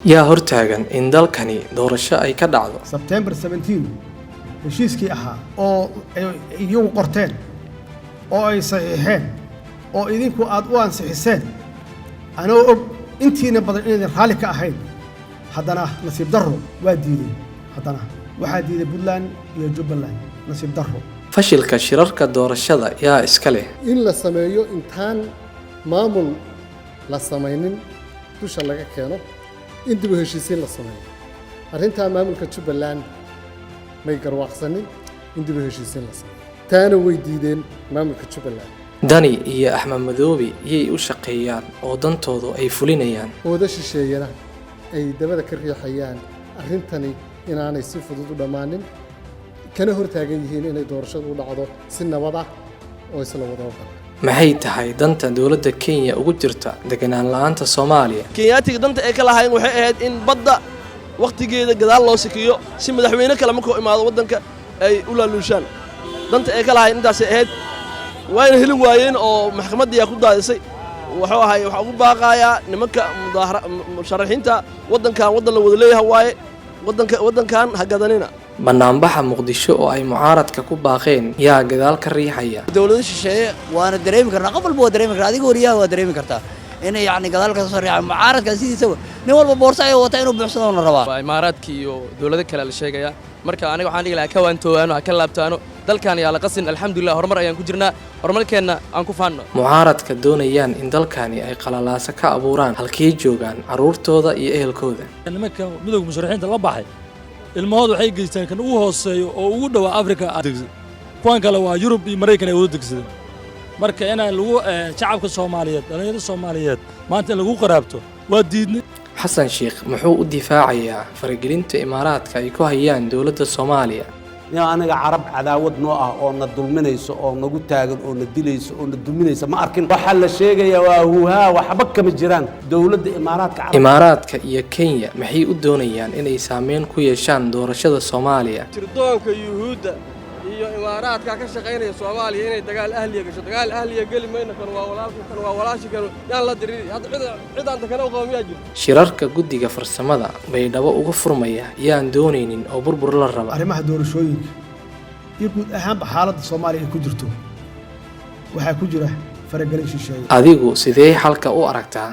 Yaa hortaagan in dalkani doorasho ay ka dhacdo? Sebtembar 17 heshiiskii ahaa oo ay iyagu qorteen oo ay saxiixeen oo idinku aad u ansixiseen, anoo og intiina badan inaydan raalli ka ahayn, haddana nasiib darro waa diideen. Haddana waxaa diiday Puntland iyo Jubbaland, nasiib darro. Fashilka shirarka doorashada yaa iska leh? In la sameeyo intaan maamul la samaynin dusha laga keeno, in dib u heshiisiin la sameeyo. Arrintaa maamulka Jubbaland may garwaaqsanin in dib u heshiisiin la sameeyo, taana way diideen maamulka Jubbaland. Dani iyo Axmed Madoobe yay u shaqeeyaan oo dantoodu ay fulinayaan? Ooda shisheeyana ay dabada ka riixayaan arrintani inaanay si fudud u dhammaanin, kana hortaagan yihiin inay doorashadu u dhacdo si nabad ah oo isla wada ogol. Maxay tahay danta dowladda Kenya ugu jirta deganaan la'aanta Soomaaliya? Kenyaatiga danta ay ka lahaayeen waxay ahayd in badda wakhtigeeda gadaal loo sikiyo, si madaxweyne kale markuu imaado waddanka ay u laaluushaan. Danta ay ka lahaayeen intaasay ahayd, wayna heli waayeen oo maxkamaddiyaa ku daadisay. Wuxuu ahay, waxaa ugu baaqayaa nimanka mudaahara musharaxiinta: waddankan waddan la wada leeyahay waaye, waddanka waddankan ha gadanina. Banaanbaxa Muqdisho oo ay mucaaradka ku baaqeen yaa gadaal ka riixaya? Dowlado shisheeye waana dareemi karnaa, qof walba waa dareemi kartaa, adiga wariyaha waa dareemi kartaa inay yacni gadaal ka soo riixaan mucaaradka. Sidiisaba nin walba boorso ayuu wataa inuu buuxsado na rabaa. Waa Imaaraadki iyo dowlado kale la sheegayaa. Marka aniga waxaan dhihi lahaa, ka waantoowaano, ha ka laabtaano, dalkan yaa la qasin. Alxamdulilah, horumar ayaan ku jirnaa, horumarkeenna aan ku faanno. Mucaaradka doonayaan in dalkani ay qalalaaso ka abuuraan, halkee joogaan carruurtooda iyo ehelkooda? Nimanka Midowga Musharaxiinta la baxay ilmahooda waxay geysteen kan ugu hooseeyo oo ugu dhowaa Afrika, kuwan kale waa Yurub iyo Maraykan ay wada degsadeen. Marka inaan lagu shacabka Soomaaliyeed, dhallinyarada Soomaaliyeed maanta in lagu qaraabto waa diidnay. Xasan Sheikh muxuu u difaacayaa faragelinta Imaaraadka ay ku hayaan dowladda Soomaaliya? Nin aniga Carab cadaawad noo ah oo na dulminayso oo nagu taagan oo na dilayso oo na duminaysa ma arkin. Waxaa la sheegayaa waa huuhaa, waxba kama jiraan. Dowladda Imaaraadka Carabta Imaaraadka iyo Kenya maxay u doonayaan inay saameyn ku yeeshaan doorashada Soomaaliya? Sirdoonka Yuhuudda iyo Imaaraadka ka shaqaynaya Soomaaliya inay dagaal ahliya gasho. Dagaal ahliya geli mayno. Kan waa walaalka, kan waa walaashi, kan yaan la dirin. Hadda cid cid aan takana u qaba miyaa jirto? Shirarka guddiga farsamada Baydhabo uga furmaya yaan doonaynin oo burbur la raba? Arrimaha doorashooyinka iyo guud ahaanba xaaladda Soomaaliya ay ku jirto waxaa ku jira faragelin shisheeye. Adigu sidee xalka u aragtaa?